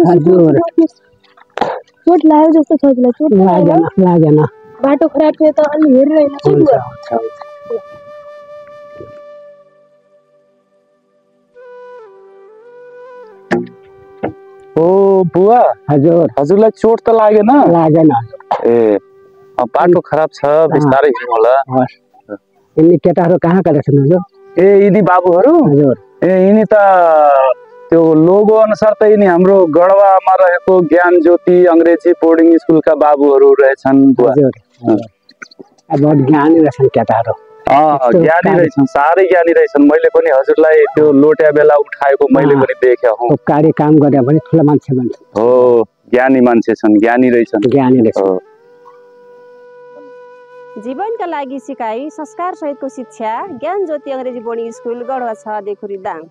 हजुर चोट लाग्यो जस्तो छ तिमीलाई चोट लागेन बाटो खराब थियो त अनि हेरिरहेन के बुवा ओ बुवा हजुरलाई चोट त लागेन ए बाटो खराब छ बिस्तारै हिँड्नु होला यिनी केटाहरू कहाँ छन् हजुर ए यिनी बाबुहरू ए यिनी त त्यो लोगो अनुसार त यिनी हाम्रो गढवामा रहेको ज्ञान ज्योति अंग्रेजी बोर्डिङ स्कुलका बाबुहरू रहेछन् बुवा बहुत ज्ञानी रहेछन् केटाहरू ज्ञानी रहेछन् साह्रै ज्ञानी रहेछन् मैले पनि हजुरलाई त्यो लोट्या बेला उठाएको मैले पनि देखेँ उपकारी काम गरे भने ठुलो मान्छे बन्छ हो ज्ञानी मान्छे छन् ज्ञानी रहेछन् जीवनका लागि सिकाइ संस्कार सहितको शिक्षा ज्ञान ज्योति अंग्रेजी बोर्डिङ स्कुल गढवा 6 देखुरी दाङ।